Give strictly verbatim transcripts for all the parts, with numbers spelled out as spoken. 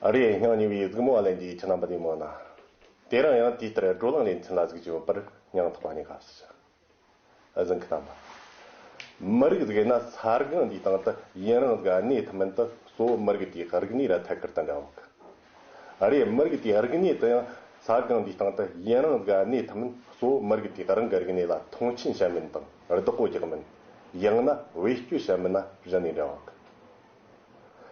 ཨ་རེ། སྙིང་ཉེ་བའི་གཟིགས་མོ་བ་ལེན་གྱི་ཁྱེད་རྣམ་པ་དེ་མོ་ན། དེ་རིང་ཡང་དེའི་ལྟར་བགྲོ་གླེང་ལེ་ཚན་ལ་གཟིགས་ཀྱི་ཡོད་པར་སྙིང་ཐག་པ་ནས་དགའ་བསུ་ཞུ། ཨ་ཟིན་ཁི་རྣམ་པ། མི་རིགས་ཟིག་ཡིན་ན་ས་སྒང་འདིའི་སྟེང་དུ་ཡུན་རིང་ཟིག་གནས་ཐུབ་མིན་དུ་གཙོ་བོ་མི་རིགས་དེའི་རིག་གནས་ར་ཐད་ཀར་དུ་འབྲེལ་བ་ཡོད་གི། ཨ་རེ། མི་རིགས་དེའི་རིག་གནས་དུ་ཡང་ས་སྒང་འདིའི་སྟེང་དུ་ཡུན་རིང་ཟིག་གནས་ཐུབ་མིན་གཙོ་བོ་མི་རིགས་དེའི་རང་གི་རིག་གནས་ལ་མཐོང་ཆེན་བྱ་མིན་དང་བདག་པོ་རྒྱག་མིན། ཡང་ན་བེད་སྤྱོད་བྱ་མིན་ན་གཞི་ནས་འབྲེལ་བ་ཡོད་གི།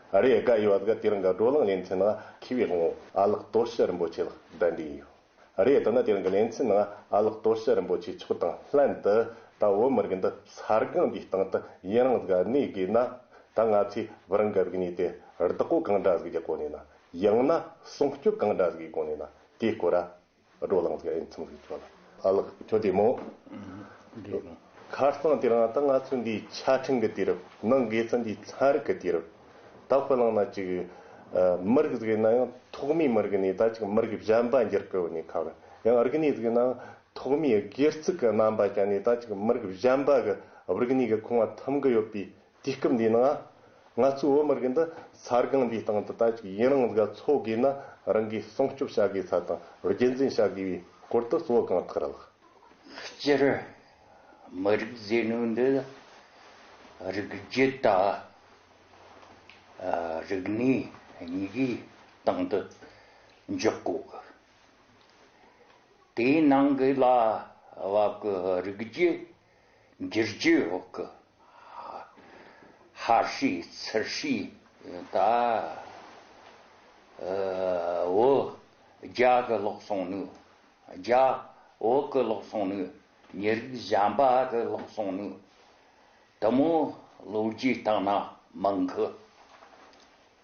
ཨ་རེ། དགའ་ཡོད་པ་ཟིག་དེ་རིང་གི་བགྲོ་གླེང་ལེ་ཚན་ནང་མཁས་པའི་དབང་བོ་ཨ་ལགས་དོར་ཞི་རིན་པོ་ཆེ་ལགས་གདན་འདྲེན་ཡོད། རེད། དེ་ན་དེ་རིང་གི་ལེ་ཚན་ནང་ཨ་ལགས་དོར་ཞི་རིན་པོ་ཆེ་མཆོག་དང་ལྷན་དུ་ད་བོད་མི་རིགས་འདི་ས་སྒང་འདིའི་སྟེང་དུ་ཡུན་རིང་ཟིག་གནས་དགོས་ན། ད་ང་ཚོས་བུ་རང་གི་རིག་གནས་དེ་བདག་པོ་གང་འདྲ་ཟིག་རྒྱག་དགོས་ནས་ན། ཡང་ན་སྲུང་སྐྱོབ་གང་འདྲ་ཟིག་དགོས་ནས་ན། དེའི་སྐོར་ཨ་བགྲོ་གླེང་ཟིག་ཨེ་མཚམས་ཟིག་ཆོད་ལ། ཨ་ལགས་ཁྱོད་བདེ་མོ། ཁ་རྩང་དེ་རིང་ད་ང་ཚོ་འདིའི་ཆ་འཕྲིན་གི་དུས་རབས། ནང་དགེ་ཚན་འདིའི་ཚན་རིག་གི་དུས་རབས། ད་དཔེ་བླངས་ན་ཅིག་ཨ་མི་རིགས་ཟིག་ཡིན་ན་ཡང་ཐོག་མའི་མི་རིགས་ནས་ད་ཅིག་མི་རིགས་གཞན་པ་འགྱུར་གི་ཡོད་ནས་ཁ་བ། ཡང་རིག་གནས་ཟིག་ཡིན་ན་ཡང་ཐོག་མའི་སྒེར་ཚུགས་ཀྱི་རྣམ་པ་ཅན་ནས་ད་ཅིག་མི་རིགས་གཞན་པ་གི་རིག་གནས་ཀྱི་ཁོངས་ལ་ཐིམ་གི་ཡོད་པའི་དུས་སྐབས་འདིའི་ནང་། ང་ཚོའི་བོད་མི་རིགས་འདི་ས་སྒང་འདིའི་སྟེང་དུ་ད་ཅིག་ཡུན་རིང་ཟིག་འཚོ་དགོས་ན། རང་གིས་སྲུང་སྐྱོབ་བྱ་དགོས་ས་དང་རྒྱུན་འཛིན་བྱ་དགོས་པའི་སྐོར་དུ་གཙོ་བོ་གང་ཐག་རེད་ལགས། སྤྱིར་མི་རིགས་ཟེར་ནོ་འདི་རིགས་རྒྱུད་དང་རིག་གནས་གཉིས་ཀའི་སྟེང་དུ་འཇོག་གོ་གི། དེའི་ནང་གི་ལ་བབ་གི་རིགས་རྒྱུད་འགྱུར་རྒྱུ་འོག་གི། ཧར་ཧྲི་ཚུར་ཧྲི་ད་བོད་རྒྱ་གི་ལོག་སོང་ནོ། རྒྱ་བོད་གི་ལོག་སོང་ནོ། མི་རིགས་གཞན་པ་གི་ལོག་སོང་ནོ། དེ་མོ་ལོ་རྒྱུས་སྟེང་ན་མང་གི།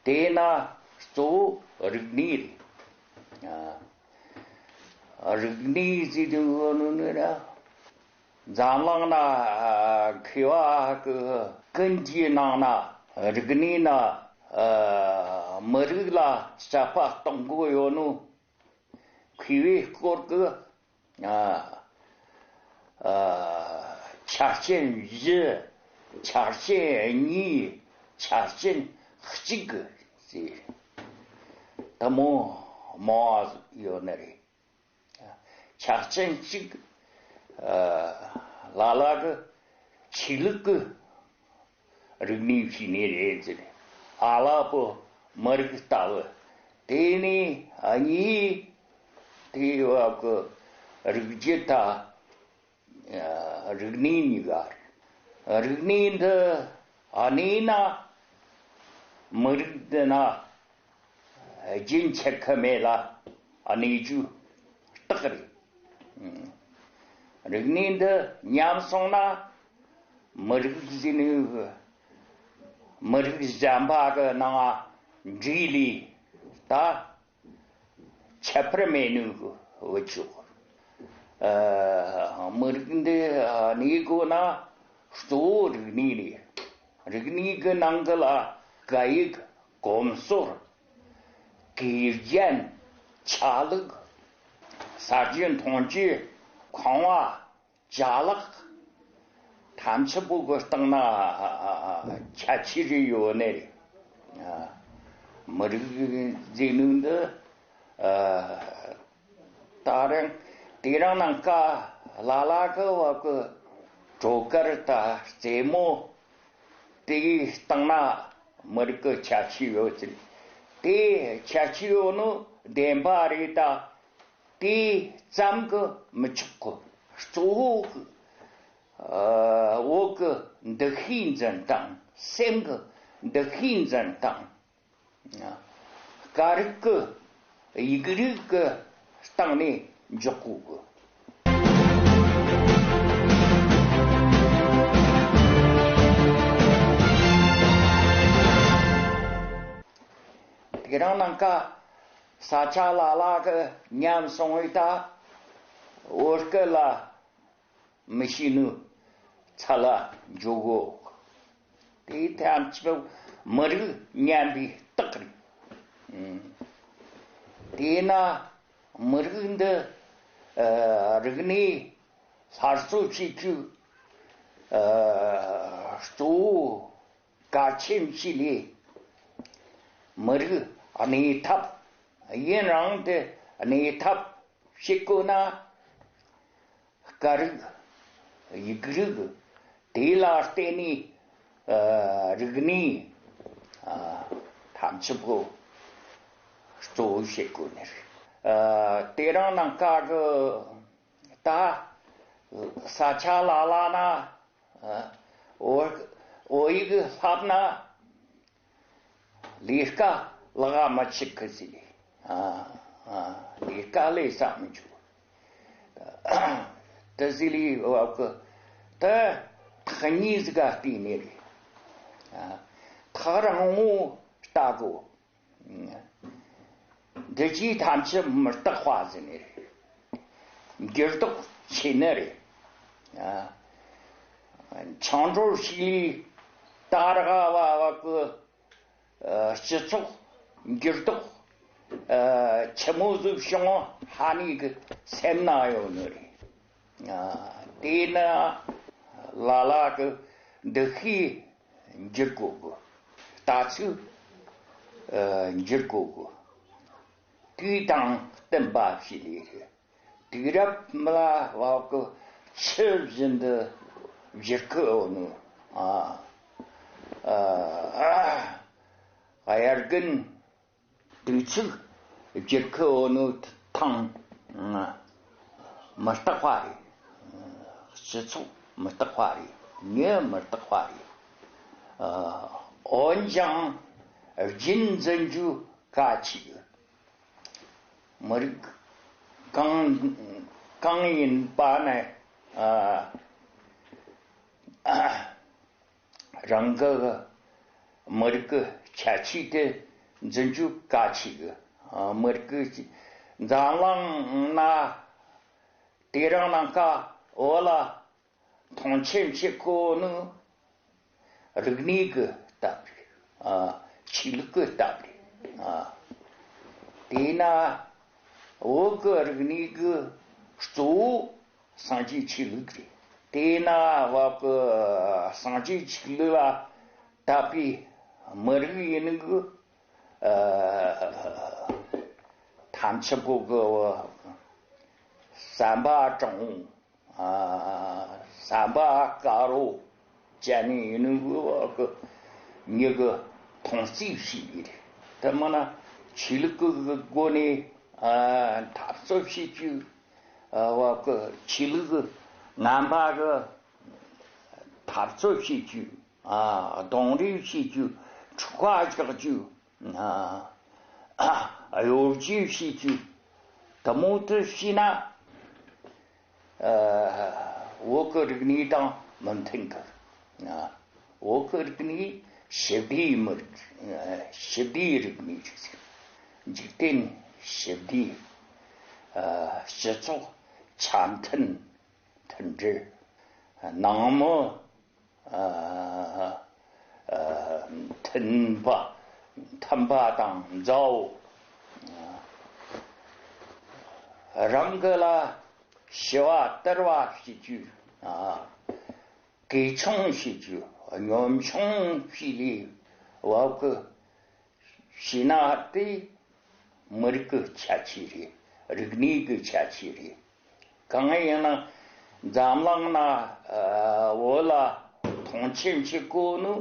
དེས་ན་གཙོ་བོ་རིག་གནས་རེད། ཨ། རིག་གནས་ཟེར་དུས་ནི་ནི་ན། འཛམ་གླིང་ན་མཁས་པ་གི་ཀུན་གྱི་ནང་ན་རིག་གནས་ན་ཨ་མི་རིགས་ལ་དཔྱད་པ་གཏོང་གི་ཡོད་ནོ། མཁས་པའི་སྐོར་གི་ཨ་ཨ་ཆ་རྐྱེན་བཞི། ཆ་རྐྱེན་གཉིས། ཆ་རྐྱེན་གཅིག་ཟེར། དེ་མོ་མང་བ་ཡོད་ནི་རེད། ཆ་རྐྱེན་གཅིག་ཨ་ལ་ལ་གི་ཆོས་ལུགས་ཀྱི་རིག་གནས་ཤིག་ནི་རེད་ཟེར། ཨ་ལ་པོ་མི་རིགས་ལྟ་བུ། དེ་ནས་གཉིས། དེའི་བབ་ཀྱི་རིགས་རྒྱུད་དང་རིག་གནས་གཉིས་ཀ་རེད། རིག་གནས་འདི་གནས་ན་མི་རིགས་འདི་ན་རྒྱུན་ཆད་ཁི་མེད་ལ་གནས་རྒྱུ་རྟགས་རེད། རིག་གནས་འདི་ཉམས་སོང་ན་མི་རིགས་ཟེར་ནི་མི་རིགས་གཞན་པ་གི་ནང་འདྲེས་ལས་ད་ཁྱད་པར་མེད་ནི་བུད་ཆོག་ཨ། མི་རིགས་འདི་གནས་དགོས་ན་གཙོ་བོ་རིག་གནས་རེད། རིག་གནས་ཀྱི་ནང་གི་ལ་སྐད་ཡིག་གོམས་སྲོལ། དགེ་རྒན། ཆ་ལུགས། ཟ་རྒྱུ་འཐུང་རྒྱུ། ཁང་བ། ཅ་ལག་ཐམས་ཅད་པོ་གི་སྟེང་ན་ཁྱད་ཆོས་རེ་ཡོད་ནི་རེད། མི་རིགས་ཟེར་ནི་འདི་ད་རིང་དེ་རིང་ནང་ཀ་ལ་ལ་གི་བ་གི་བྲོ་གར་དང་རྩེད་མོ་དེའི་སྟེང་ན་མི་རིགས་ཀྱི་ཁྱད་ཆོས་ཡོད་ཟེར། དེ་ཁྱད་ཆོས་ཡོད་ནོ་བདེན་པ་རེད་ད། དེ་ཙམ་གྱིས་མི་ཆོག་གི། གཙོ་བོ་གི་ཨ་བོད་ཀྱི་འདུ་ཤེས་འཛིན་སྟངས། སེམས་ཀྱི་འདུ་ཤེས་འཛིན་སྟངས། སྐད་རིགས་ཀྱི་ཡིག་རིགས་ཀྱི་སྟེང་ནས་འཇོག་དགོས་གི། དེ་རིང་ནང་ཀ་ས་ཆ་ལ་ལ་གི་ཉམས་སོང་བའི་ད་བོད་སྐད་ལ་མི་ཤེས་ནི་ཚ་ལ་འཇོག་གོ། དེ་ཐམས་ཅད་མི་རིགས་ཉམས་པའི་རྟགས་རེད། ཨང་། དེས་ན་མི་རིགས་འདི་ཨ་རིག་གནས་སླར་གསོ་བྱེད་རྒྱུ་ཨ་གཙོ་བོ་གལ་ཆེན་ཞིག་ལས། མི་རིགས་ གནས་ཐབས། ཡུན་རིང་དུ་གནས་ཐབས་བྱེད་དགོས་ན། སྐད་རིགས། ཡིག་རིགས། དེ་ལ་བརྟེན་ནས། ཨ། རིག་གནས། ཨ། ཐམས་ཅད་པོ་གཙོ་བོ་བྱེད་དགོས་ནི་རེད། ཨ། དེ་རིང་ནངས་ཀ་གི། ད་ས་ཆ་ལ་ལ་ན། ཨ། བོད་བོད་ཡིག་བསླབ་ན། ལས་ཀ་ལག་མ་ཆུག་གི་ཟེར་ལས། ཨ། ཨ། ལས་ཀ་ལས་ས་མི་འཇུག་དེ་ཟེར་ལས་བབ་གི། དེ་ཐག་ཉེ་ཟིག་ག་བལྟས་ནི་རེད། ཨ། ཐག་རིང་བོ་ལྟ་དགོས། འདི་ཅིག་ཐམས་ཅད་མི་རྟག་པ་ཟེར་ནི་རེད། འགྱུར་ལྡོག་ཆེ་ནི་རེད། ཨ། ཆང་འགྲོར་ཞིག་ལས་ད་རག་བ་བ་གི། ཨ། སྤྱི་ཚོགས་འགྱུར་ལྡོག་ཨ། ཆི་མོ་ཟིག་བྱུང་ཧ་ནི་གི་སེམས་ན་ཡོད་ནི་རེད། ཨ། དེས་ན་ལ་ལ་གི་འདུ་ཤེས་འགྱུར་དགོས་གི། ལྟ་ཚུལ། ཨ། འགྱུར་དགོས་གི། དུས་དང་བསྟུན་པ་ཞིག་ལས་རེད། དུས་རབས་མི་ལ་བབ་གི་ཆུ་བཞིན་དུ་བཞུར་གི་ཡོད་ནོ། ཨ། ཨ། དབྱར་དགུན་དུས་ཚིགས་བསྒྱུར་གི་ཡོད་ནོ་ཐང་མི་རྟག་པ་རེད། སྤྱི་ཚོགས་མི་རྟག་པ་རེད། མི་མི་རྟག་པ་རེད། ཨ། འོན་ཀྱང་རྒྱུན་འཛིན་རྒྱུ་གལ་ཆེ་གི། མི་རིགས་གང་གང་ཡིན་པ་ནས། ཨ། རང་གི་མི་རིགས་ཀྱི་ཁྱད་ཆོས་དེ་འཛིན་རྒྱུ་གལ་ཆེ་གི། ཨ། མི་རིགས་ཀྱི་འཛམ་གླིང་ན་དེ་རིང་ནངས་ཀ་བོད་ལ་མཐོང་ཆེན་བྱེད་དགོས་ནི། རིག་གནས་ཀྱི་སྟབས་རེད། ཨ། ཆོས་ལུགས་ཀྱི་སྟབས་རེད། ཨ། དེས་ན་བོད་ཀྱི་རིག་གནས་ཀྱི་གཙོ་བོ་སངས་རྒྱས་ཆོས་ལུགས་རེད། དེས་ན་བོད་ཀྱི་སངས་རྒྱས་ཆོས་ལུགས་ལ་དད་པའི་མི་རིགས་ཡིན་གི། ཨ། ཐམས་ཅད་པོ་གི་བསམ་པ་དྲང་བོ། ཨ། བསམ་པ་དཀར་པོ་ཅན་ནི་ཡིན་ནོ་གི་བ་གི་མྱི་གི་མཐོང་ཚུལ་ཞིག་རེད། དེ་མིན་ན་ཆོས་ལུགས་ཀྱི་སྒོ་ནས། ཨ། འཐབ་རྩོད་བྱེད་རྒྱུ། ཨ། བ་གི་ཆོས་ལུགས་ཀྱི་ངན་པ་གི་འཐབ་རྩོད་བྱེད་རྒྱུ། ཨ། རྡུང་རེས་བྱེད་རྒྱུ། འཁྲུག་པ་རྒྱག་རྒྱུ། ཨ། གཡོ་སྒྱུ་བྱེད་རྒྱུ། དེ་མོ་དེ་བྱས་ན། ཨ། བོད་ཀྱི་རིག་གནས་དང་མི་མཐུན་གི། ཨ། བོད་ཀྱི་རིག་གནས་ཞི་བདེའི་མི་རིགས། ཞི་བདེའི་རིག་གནས་རེད། འཇིག་རྟེན་ཞི་བདེ། ཨ། སྤྱི་ཚོགས་ཆ་མཐུན་མཐུན་སྒྲིལ། ནང་མི། ཨ། ཨ། མཐུན་པ། མཐུན་པ་དང་མཛའ་བོ། རང་གི་ལ་ཞི་བ་དུལ་བ་བྱེད་རྒྱུ། ཨ། གུས་ཆུང་བྱེད་རྒྱུ། གཉོམ་ཆུང་བྱེད་ལས་བབ་གི། བྱས་ན་དེ་མི་རིགས་ཀྱི་ཁྱད་ཆོས་རེད། རིག་གནས་ཀྱི་ཁྱད་ཆོས་རེད། གང་ཡིན་ན་འཛམ་གླིང་ན། ཨ། བོད་ལ་མཐོང་ཆེན་བྱེད་དགོས་ནོ་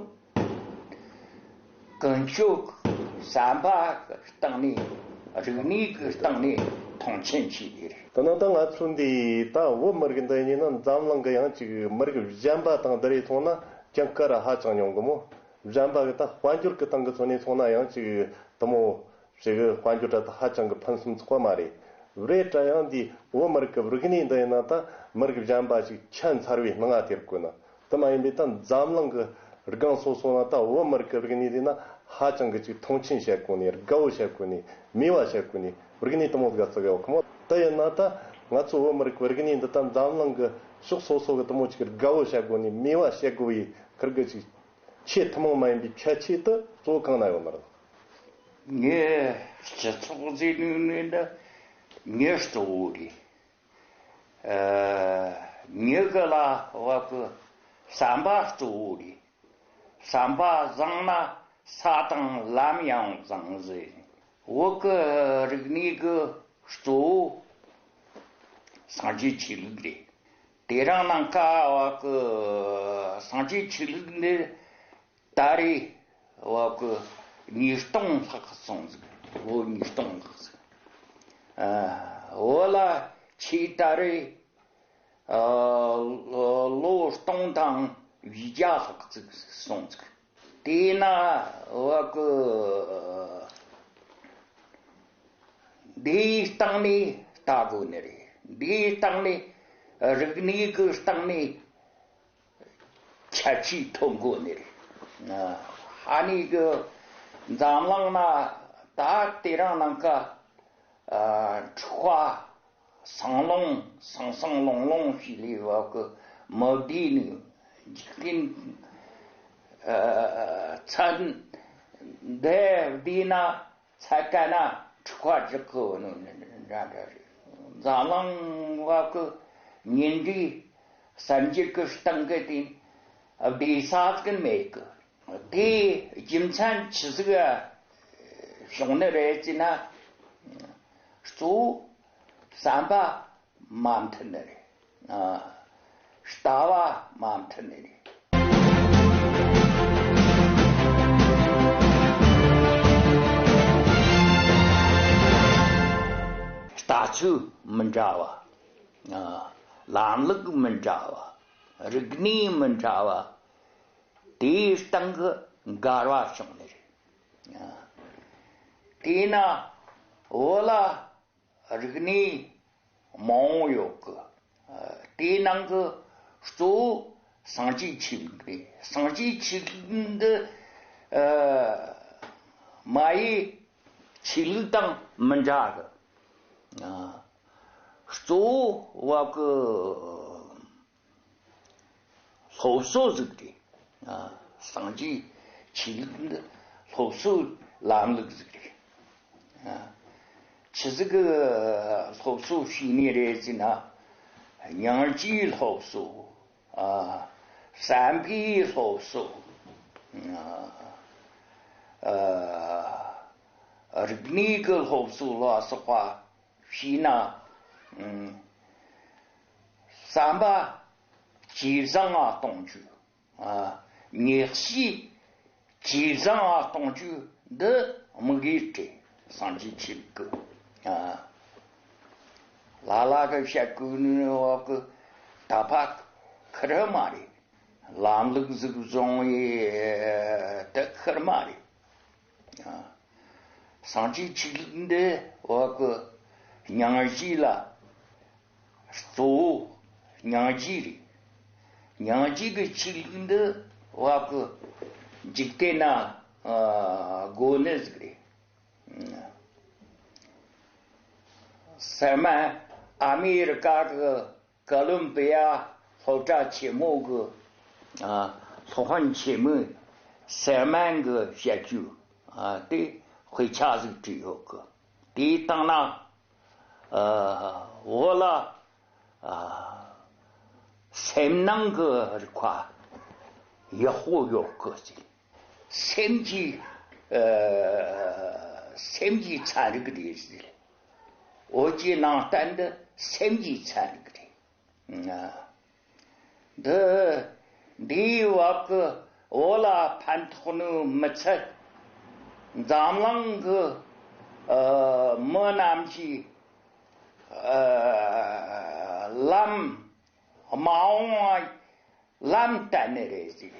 ཀུན་སྤྱོད་བསམ་པ་སྟེང་ནས། རིག་གནས་ཀྱི་སྟེང་ནས་མཐོང་ཆེན་བྱེད་ཀྱི་རེད། དེ་ནི་ད་ང་ཚོ་འདི་ད་བོད་མི་རིགས་འདི་ཡིན་ན་འཛམ་གླིང་གི་ཡང་ཅིག་མི་རིགས་གཞན་པ་དང་བསྡུར་རེ་མཐོང་ན་ཅང་ཀ་ར་ཧ་ཅང་ཉུང་གི་མོ། གཞན་པ་གི་ད་དཔལ་འབྱོར་གི་སྟེང་གི་ཐོག་ནས་མཐོང་ན་ཡང་ཅིག་དེ་མོ་ཞིག་གི་དཔལ་འབྱོར་ད་ཧ་ཅང་གི་ཕུན་སུམ་ཚོགས་པ་མ་རེད། རེད་དྲ་ཡང་འདི་བོད་མི་རིགས་ཀྱི་རིག་གནས་འདི་ཡིན་ན་ད་མི་རིགས་གཞན་པ་ཞིག་ཆ་མཚར་བའི་སྣང་ང་སྟེར་དགོས་ན། དེ་མ་ཡིན་པའི་ད་འཛམ་གླིང་གི་སྒང་སོ་སོ་ན་ད་བོད་མི་རིགས་ཀྱི་རིག་གནས་འདི་ན་ཧ་ཅང་གི་ཅིག་མཐོང་ཆེན་བྱེད་དགོས་ནི། དགའ་བོ་བྱེད་དགོས་ནི། མོས་པ་བྱེད་དགོས་ནི། རིག་གནས་དེ་མོ་ཟིག་བརྩི་གི་ཡོད་གི་མོ། དེ་ཡིན་ན་ད་ང་ཚོ་བོད་མི་རིགས་ཀྱི་རིག་གནས་འདི་ད་འཛམ་གླིང་གི་ཕྱོགས་སོ་སོ་གི་དེ་མོ་ཅིག་དགའ་བོ་བྱེད་དགོས་ནི། མོས་པ་བྱེད་དགོས་པའི་ཁུར་གི་ཅིག་ཆེས་ཐུན་མོང་མ་ཡིན་པའི་ཁྱད་ཆོས་དེ་གཙོ་བོ་གང་ན་ཡོད་ནི་རེད། ངའི་སྤྱི་ཚོགས་ཟེར་ནི་ནི་འདི་མྱི་གཙོ་བོ་རེད། ཨ། མྱི་གི་ལ་བབ་གི་བསམ་པ་གཙོ་བོ་རེད། བསམ་པ་བཟང་ན་ས་དང་ལམ་ཡང་བཟང་ཟེར། བོད་ཀྱི་རིག་གནས་ཀྱི་གཙོ་བོ་སངས་རྒྱས་ཆོས་ལུགས་རེད། དེ་རིང་ནངས་ཀ་བོད་ཀྱི་སངས་རྒྱས་ཆོས་ལུགས་འདི་ད་རེས་བོད་ཀྱི་ཉིས་སྟོང་ལྷག་སོང་ཟིག་བོད་ཉིས་སྟོང་ལྷག་ཟིག་ཨ། བོད་ལ་ཆེས་ད་རེས་ཨ། ལོ་སྟོང་དང་བཞི་བརྒྱ་ལྷག་ཙིག་སོང་ཙིག་དེས་ན་བ་གི་འདིའི་སྟེང་ནས་ལྟ་དགོས་ནི་རེད། འདིའི་སྟེང་ནས་རིག་གནས་ཀྱི་སྟེང་ནས་ཁྱད་ཆོས་ཐོན་དགོས་ནི་རེད། ཨ་ནི་གི་འཛམ་གླིང་ན་ད་དེ་རིང་ནངས་ཀ་ཨ། འཁྲུག་པ། སང་ལོང་སང་སང་ལོང་ལོང་ཞིག་ལས་བབ་ཀྱི་མི་བདེ་ནི་འཇིག་རྟེན་ཚན་འདི་བདེ་ན་ཚད་ཀ་ན་འཁྲུག་པ་འཇིག་གི་ནི་འདྲ་འདྲ་རེད། འཛམ་གླིང་བབ་ཀྱི་ཉིན་རེའི་གསར་འགྱུར་གྱི་སྟེང་གི་དེ་བདེ་ས་ཟིག་མེད་གི་དེའི་རྒྱུ་མཚན་ཆི་ཟིག་བྱུང་ནི་རེད་ཅེ་ན། གཙོ་བོ་བསམ་པ་མ་མཐུན་ནི་རེད། ལྟ་བ་མ་མཐུན་ནི་རེད། ལྟ་ཚུལ་མི་འདྲ་བ། ལམ་ལུགས་མི་འདྲ་བ། རིག་གནས་མི་འདྲ་བ། དེའི་སྟེང་གི་འགལ་བ་བྱུང་ནི་རེད། དེས་ན་བོད་ལ་རིག་གནས་མང་བོ་ཡོད་གི་དེའི་ནང་གི་གཙོ་བོ་སངས་རྒྱས་ཆོས་ལུགས་རེད། སངས་རྒྱས་ཆོས་ལུགས་འདི་མ་ཡི་ཆོས་ལུགས་དང་མི་འདྲ་གི་གཙོ་བོ་བ་གི་སློབ་གསོ་ཟིག་རེད། ཨ། སངས་རྒྱས་ཆོས་ལུགས་འདི་སློབ་གསོའི་ལམ་ལུགས་ཟིག་རེད། ཨ། ཆི་ཟིག་གི་སློབ་གསོ་བྱས་ནི་རེད་ཟེར་ན། སྙིང་རྗེའི་སློབ་གསོ། ཨ། བསམ་པའི་སློབ་གསོ། ཨ། ཨ། རིག་གནས་ཀྱི་སློབ་གསོ་ལ་སོགས་པ། བྱས་ན། ཨ། བསམ་པ་ཇེ་བཟང་ང་གཏོང་རྒྱུ། ཨ། ངེས་ཤེས་ཇེ་བཟང་ང་གཏོང་རྒྱུ་འདི་དམིགས་ཡུལ་རེད། སངས་རྒྱས་ཆོས་ལུགས་ཀྱི། ཨ། ལ་ལ་གི་བཤད་དགོས་ནི་བ་གི་ད་ཕ་ཁེར་མ་རེད། ལམ་ལུགས་ཟིག་བཟུང་ཡས་དེ་ཁེར་མ་རེད། སངས་རྒྱས་ཆོས་ལུགས་འདི་བ་གི་སྙིང་རྗེ་ལ་གཙོ་བོ་སྙིང་རྗེ་རེད། སྙིང་རྗེ་གི་ཆོས་ལུགས་འདི་བ་གི་འཇིག་རྟེན་ན་དགོས་ནི་ཟིག་རེད། སེར་སྨད་ཨ་མི་རི་ཀ་གི་ཀོ་ལོམ་བི་ཡ་སློབ་གྲྭ་ཆེན་མོ་གི་ཨ། སློབ་དཔོན་ཆེན་མོས་སེར་སྨད་གི་བཤད་རྒྱུ་ཨ། དེ་དཔེ་ཆ་ཟིག་བྲིས་ཡོད་གི་དེའི་སྟེང་ན་ཨ། བོད་ལ་ཨ། སེམས་ནང་གི་རིག་པ་ཡག་པོ་ཡོད་གི་ཟེར། སེམས་ཀྱི་ཨ། སེམས་ཀྱི་ཚན་རིག་རེད་ཟེར། བོད་ཀྱི་ནང་བསྟན་འདི་སེམས་ཀྱི་ཚན་རིག་རེད། འདི་འདིའི་བབ་ཀྱི་བོད་ལ་ཕན་ཐོགས་ནི་མི་ཚད། འཛམ་གླིང་གི་ཨ། མི་རྣམས་ཀྱིས་ཨ། ལམ་མ་འོངས་པ་ལམ་བསྟན་ནི་རེད་ཟེར།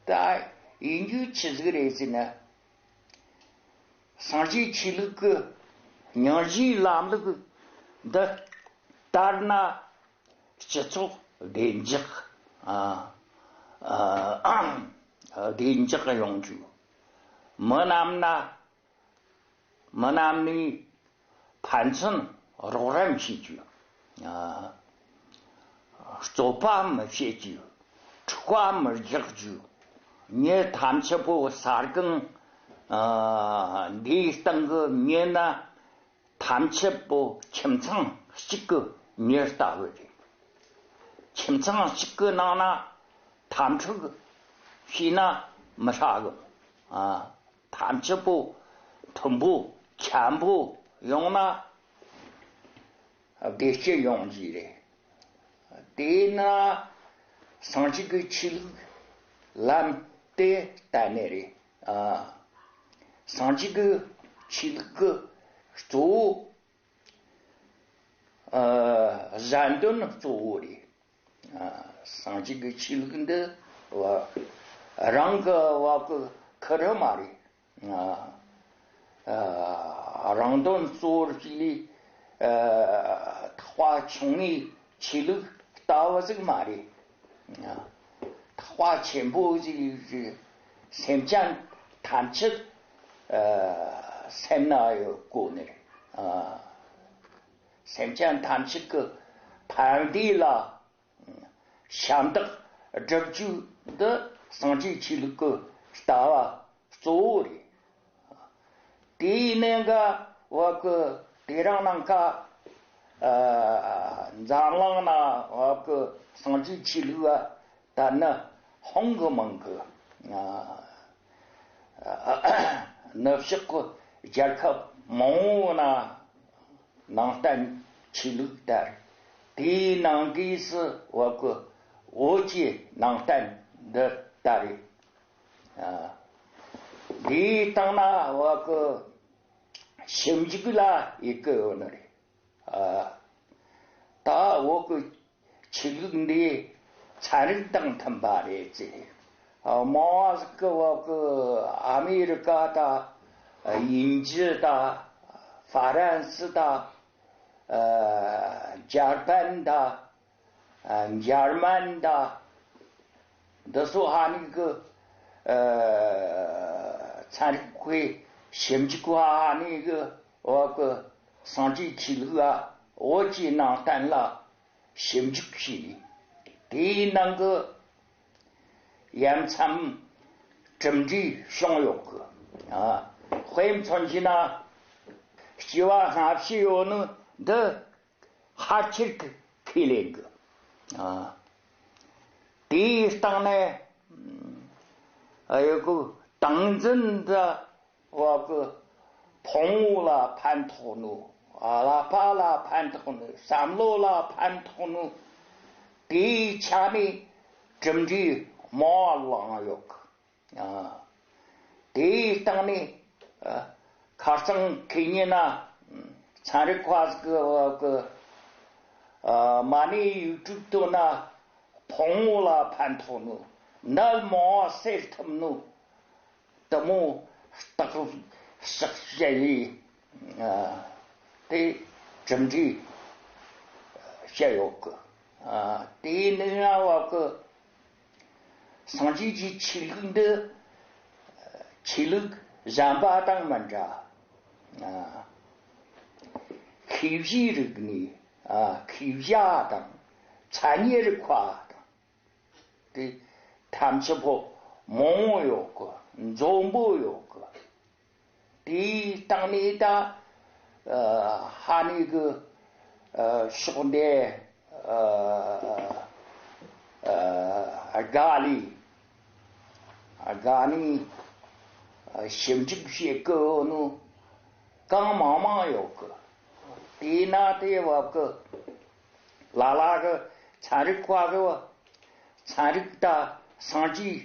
ད་ཡིན་རྒྱུ་ཆི་ཟིག་རེད་ཟེར་ན། སངས་རྒྱས་ཆོས་ལུགས་ཀྱི་སྙིང་རྗེའི་ལམ་ལུགས་འདི་ལྟར་ན་སྤྱི་ཚོགས་བདེ་འཇགས་ཨ། ཨ། བདེ་འཇགས་ཡོང་རྒྱུ། མི་རྣམས་ན། མི་རྣམས་ནས་ཕན་ཚུན་རོགས་རམ་བྱེད་རྒྱུ། ཨ། རྩོད་པ་མི་བྱེད་རྒྱུ། འཁྲུག་པ་མི་རྒྱག་རྒྱུ། མྱི་ཐམས་ཅད་པོ་ས་སྒང་ཨ། འདིའི་སྟེང་གི་མྱི་ན་ཐམས་ཅད་པོ་ཁྱིམ་ཚང་གཅིག་གི་མྱི་ལྟ་བུ་རེད། ཁྱིམ་ཚང་གཅིག་གི་ནང་ན་འཐབ་འཁྲུག་བྱས་ན་མི་ཧྲ་གི། ཨ། ཐམས་ཅད་པོ་ མཐོན་པོ་འཁྱམ་པོ་ཡོང་ན་བདེ་སྐྱིད་ཡོང་གི་རེད། དེས་ན་སངས་རྒྱས་ཀྱི་ཆོས་ལུགས་ལམ་དེ་གཏན་ནས་རེད། ཨ། སངས་རྒྱས་ཀྱི་ཆོས་ལུགས་ཀྱི་གཙོ་བོ། ཨ། གཞན་དོན་གཙོ་བོ་རེད། ཨ། སངས་རྒྱས་ཀྱི་ཆོས་ལུགས་འདི་བ་རང་གི་བ་གི་ཁུར་མ་རེད། ཨ། ཨ། རང་དོན་གཙོ་བོར་བྱས་ལས། ཨ། ཐེག་པ་ཆུང་ངུའི་ཆོས་ལུགས་ལྟ་བུ་ཟིག་མ་རེད། ཨ། ཐེག་པ་ཆེན་པོ་ཟིག་རེད། སེམས་ཅན་ཐམས་ཅད། ཨ། སེམས་ན་ཡོད་གོ་ནི་རེད། ཨ། སེམས་ཅན་ཐམས་ཅད་ཀྱི་ཕན་བདེ་ལ་ཞབས་འདེགས་སྒྲུབ་རྒྱུ་འདི་སངས་རྒྱས་ཆོས་ལུགས་ཀྱི་ལྟ་བ་གཙོ་བོ་རེད། དེའི་གནད་འགག་བ་གི་དེ་རིང་ནངས་ཀ། ཨ། འཛམ་གླིང་ན་བ་གི་སངས་རྒྱས་ཆོས་ལུགས་བ་ད་ནི་ཧང་གི་མང་གི། ཨ། ནུབ་ཕྱོགས་ཀྱི་རྒྱལ་ཁབ་མང་བོ་ན་ནང་བསྟན་ཆོས་ལུགས་དར། དེའི་ནང་གི་སུ་བ་གི་བོད་ཀྱི་ནང་བསྟན་འདི་དར་རེད། ཨ། དེའི་སྟེང་ན་བ་གི་ཞིབ་འཇུག་ལ་ཡི་གེ་ཡོད་ནི་རེད། ཨ། ད་བོད་ཀྱི་ཆོས་ལུགས་འདི་ཚན་རིག་དང་མཐུན་པ་རེད་ཟེར། ཨ། མང་བ་ཟིག་གི་བ་གི་ཨ་མེ་རི་ཀ་དང་དབྱིན་ཇི་དང་ཧྥ་རན་སི་དང་། ཨ། འཇར་པན་དང་། ཨ། འཇར་མན་དང་། འདི་ཚོ་ཧ་ནི་གི། ཨ། ཚན་རིག་པས་ཞིབ་འཇུག་པ་ཧ་ནི་གི་བ་གི་སངས་རྒྱས་ཆོས་ལུགས་ལ་བོད་ཀྱི་ནང་བསྟན་ལ་ཞིབ་འཇུག་བྱས། དེའི་ནང་གི་ཡ་མཚན་གྲུབ་འབྲས་བྱུང་ཡོད་གི། ཨ། དཔེ་མཚོན་བྱས་ན་སྐྱེ་བ་སྔ་ཕྱི་ཡོད་ནི་འདི་ཕལ་ཆེར་གི་ཁས་ལེན་གི། ཨ། དེའི་སྟེང་ནས། ཨ། ཡོད་གི་ཏིང་འཛིན་འདི་བ་གི་ཕུང་པོ་ལ་ཕན་ཐོགས་ནོ། ཨ། ཀླད་པ་ལ་ཕན་ཐོགས་ནོ། བསམ་བློ་ལ་ཕན་ཐོགས་ནོ། དེའི་ཆ་ནས་གྲུབ་འབྲས་མང་བ་བླངས་ཡོད་གི། ཨ། དེའི་སྟེང་ནས། ཨ། ཁ་རྩང་ཁེ་ཉེ་ན་ཚན་རིག་པ་ཟིག་གི་བ་གི། ཨ། མ་ཎི་ཡིག་དྲུག་བཏོན་ན་ཕུང་པོ་ལ་ཕན་ཐོགས་ནོ། ནད་མང་བ་སེལ་ཐུབ་ནོ། དེ་མོ་བརྟག་ཞིབ་བྱས་ཡིན། ཨ། དེ་གྲུབ་འབྲས་བཤད་ཡོད་གི། ཨ། དེའི་ནང་ན་བ་གི་སངས་རྒྱས་ཀྱི་ཆོས་ལུགས་འདི་ཆོས་ལུགས་གཞན་པ་དང་མི་འདྲ། ཨ། མཁས་པའི་རིག་གནས། ཨ། མཁས་པ་དང་མཚན་ཉིད་རིག་པ་དང་། དེ་ཐམས་ཅད་པོ་མང་བོ་ཡོད་གི། འཛོམས་པོ་ཡོད་གི། དེའི་སྟེང་ནས་ད། ཨ། ཧ་ནི་གི། ཨ། ཕྱོགས་འདི། ཨ། ཨ། དགའ་ལས། དགའ་ནས། ཨ། ཞིབ་འཇུག་བྱེད་གི་ཡོད་ནོ་གང་མང་མང་ཡོད་གི། དེས་ན་དེ་བབ་གི། ལ་ལ་གི་ཚན་རིག་པ་གི་བ། ཚན་རིག་དང་སངས་རྒྱས་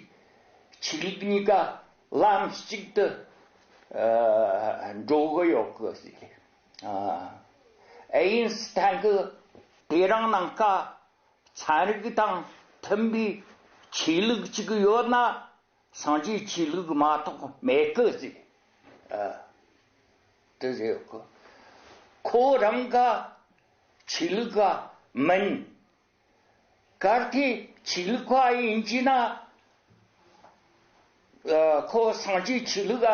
ཆོས་ལུགས་གཉིས་ཀ་ལམ་གཅིག་ཏུ། ཨ། འགྲོ་གི་ཡོད་གི་ཟེར། ཨ། ཨེ་ཡིན་སི་ཐན་གི་དེ་རིང་ནངས་ཀ་ཚན་རིག་དང་མཐུན་པའི་ཆོས་ལུགས་གཅིག་ཡོད་ན། སངས་རྒྱས་ཆོས་ལུགས་མ་གཏོགས་མེད་གི་ཟེར། ཨ། དེ་ཟེར་གི། ཁོ་རང་ག་ཆོས་ལུགས་ག་མིན། གལ་ཏེ་ཆོས་ལུགས་ག་ཡིན་གྱི་ན། ཨ། ཁོ་སངས་རྒྱས་ཆོས་ལུགས་ག་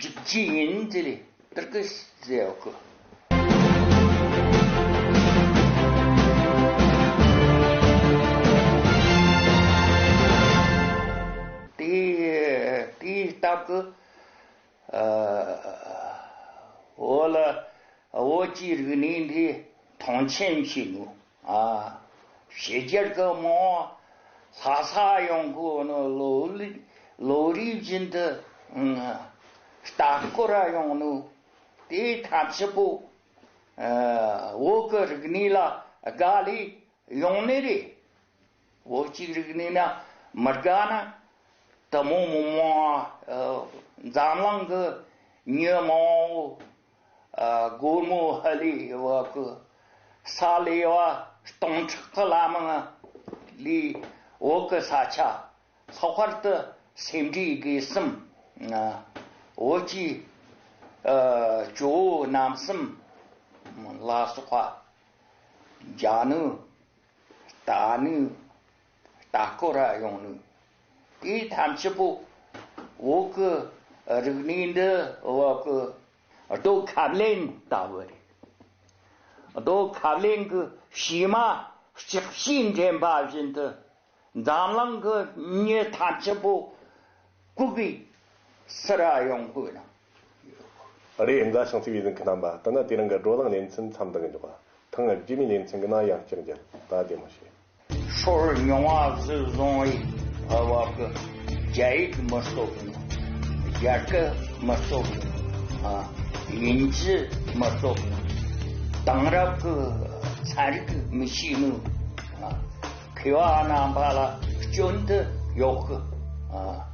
འཇུག་རྒྱུ་ཡིན་ཟེར། དེར་གི་ཟེར་གི། དེ་དེའི་སྟབས་ཀྱིས། ཨ། བོད་ལ་བོད་ཀྱི་རིག་གནས་འདི་མཐོང་ཆེན་བྱས་ནོ། ཨ། ཕྱི་རྒྱལ་གྱི་མང་བ་ལྷ་ས་ཡོང་གོ་ནོ་ལོ་ལོ་རེ་བཞིན་དུ། ཨ། ལྟ་སྐོར་ར་ཡོང་ནུ། དེ་ཐམས་ཅད་པོ་ཨ་བོད་ཀྱི་རིག་གནས་ལ་དགའ་ལས་ཡོང་ནི་རེད། བོད་ཀྱི་རིག་གནས་ན་མི་དགའ་ན། དེ་མོ་མི་མང་ཨ་འཛམ་གླིང་གི་མྱི་མང་བོ་ཨ་སྒོར་མོ་ཧ་ལས་བ་གི་ས་ལེ་བ་སྟོང་ཕྲག་གི་ལ་མང་ལས་བོད་གི་ས་ཆ་ལྷག་པར་དུ་སེ་འབྲས་དགེ་གསུམ་ཨ་བོད་ཀྱི་ཨ་ཇོ་བོ་རྣམ་གསུམ་ལ་སོགས་པ་མཇལ་ནུ། ལྟ་ནུས། ལྟ་སྐོར་ར་ཡོང་ནུས། དེ་ཐམས་ཅད་པོ་བོད་ཀྱི་རིག་གནས་འདི་བོད་ཀྱི་རྡོ་ཁབ་ལེན་ལྟ་བུ་རེད། རྡོ་ཁབ་ལེན་གྱི་བྱེ་མ་ལྕགས་ཕྱེས་འདྲེན་པ་བཞིན་དུ་འཛམ་གླིང་གི་མྱི་ཐམས་ཅད་པོ་བཀུག་གི་སུ་ར་ཡོང་དགོས་ན། རེད། མཛའ་ཞིང་བརྩེ་བའི་གཟིགས་མཁན་རྣམ་པ། ད་ནི་དེ་རིང་གི་བགྲོ་གླེང་ལེ་ཚན་མཚམས་འདི་གི་འཇོག་པ། ཐེངས་རྗེས་མའི་ལེ་ཚན་གི་ནང་ཡང་བསྐྱར་མཇལ། ད་བདེ་མོ་བྱོས། སྲོལ་མྱོང་བ་གཟིགས་བཟུང་བའི་བབ་ཀྱི་རྒྱ་ཡིག་མི་སློབ་ནི། རྒྱ་སྐད་མི་སློབ་ནི། ཨ་དབྱིན་ཇི་མི་སློབ་ནི། དེང་རབས་ཀྱི་ཚན་རིག་མི་ཤེས་ནི། ཨ་མཁས་པ་རྣམ་པ་ལ་སྐྱོན་དུ་ཡོད་གི། ཨ།